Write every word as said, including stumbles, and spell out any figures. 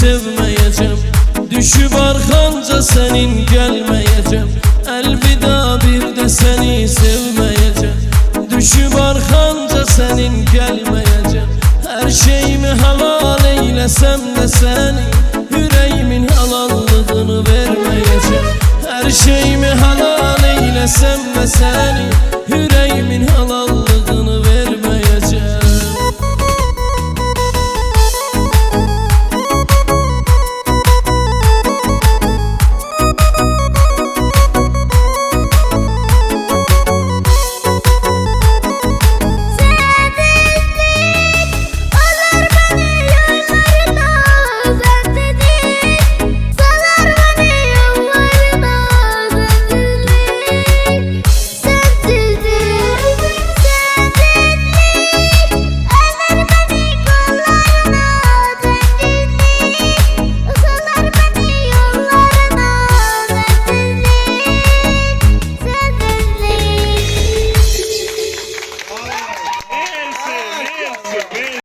سئومه‌یه‌جم. دوشوب آرخانجا سنین گلمه‌یه‌جم. الوداع، بیر ده سنی سئومه‌یه‌جم. دوشوب آرخانجا سنین گلمه‌یه‌جم. هر شئییمی حلال ائیله‌سم ده سنی، اوره‌ییمین حلاللیغینی وئرمه‌یه‌جم. هر شئییمی حلال ائیله‌سم ده سنی،